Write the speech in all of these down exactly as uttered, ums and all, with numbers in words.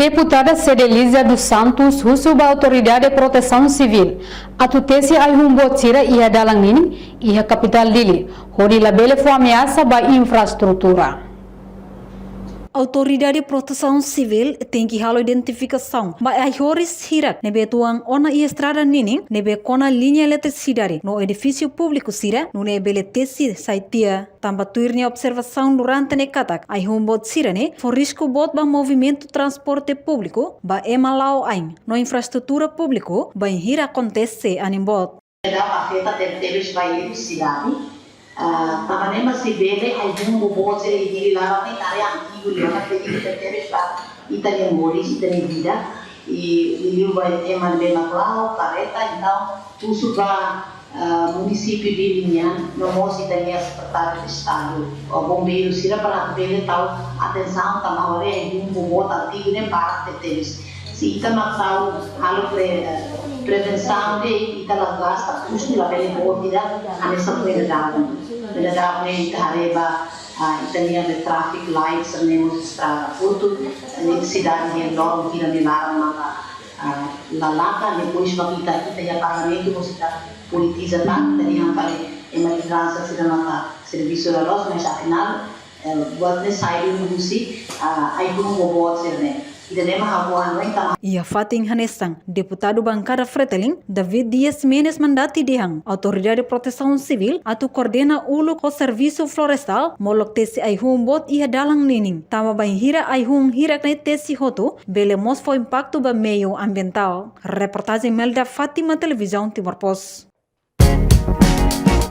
Deputada Cedelízia dos Santos husu ba Autoridade Protesaun Sivíl atu tesi ai-hun boot sira iha dalan ninin iha kapitál Dili, hodi labele fó ameasa ba infraestrutura. Autoridade Protesaun Sivíl tenke halo identifikasaun ba ai-horis hirak ne'ebé tuan ona iha estrada ninin ne'ebé kona liña eletrisidade no edifísiu públiku sira, nune'e bele tesi sai tiha. Tanba tuir nia observasaun durante ne'e katak ai-hun boot sira-ne'e fó risku boot ba movimentu transporte públiku ba ema la'o ain no infraestrutura públiku bainhira akontese anin boot. Dada afeta tebetebes ba sidade. Ah, tanba ne'e mak se bele ai-hun boot sira iha Dili laran ne'e área antigu liu, mak pedidu tebetebes ba ita-nia moris, ita-nia vida. I, i liu ba ema ne'ebé mak la'o, karreta, entaun husu ba, ah, munisípiu Dili nian, no mós ita-nia Sekretáriu de Estadu, ou bombeiru sira para bele tau atensaun, tanba agora ai-hun boot antigu ne'e barak tebetebes. Se ita mak tau halo pre-, eh, prevensaun de'it, ita la gasta kustu, labele boot ida hanesan foin dadaun. Foin dadaun ne'e ita haree ba, ah, ita-nia traffic lights ne'e mós estraga hotu, eletrisidade ne'e loron ida-ne'e laran maka, ah, la lakan, depois mak ita, ita iha parlamentu mós ita politiza tan, ita dehan katak ema lideransa sira maka servisu la loos, mas afinál, eh, buat ne'e sai duni husi, ah, ai-hun boot sira-ne'e. Ida-ne'e mak ha'u hanoin tanba. Iha fatin hanesan, deputadu bankada Fretilin, David Dias Menes Mandati dehan Autoridade Protesaun Sivíl atu koordena uluk ho servisu florestál molok tesi ai-hun boot iha dalan ninin. Tanba bainhira ai-hun hirak ne'e tesi hotu, bele mós fó impaktu ba meiu ambientál. Reportajen Melda Fátima, Televizaun Timor Post.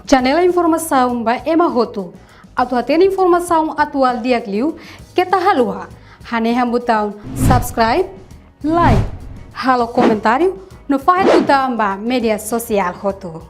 Janela informasaun ba ema hotu. Atu hatene informasaun atuál di'ak liu, keta haluha hanehan butaun subscribe, like, halo komentáriu, no fahe tutan ba média sosiál hotu.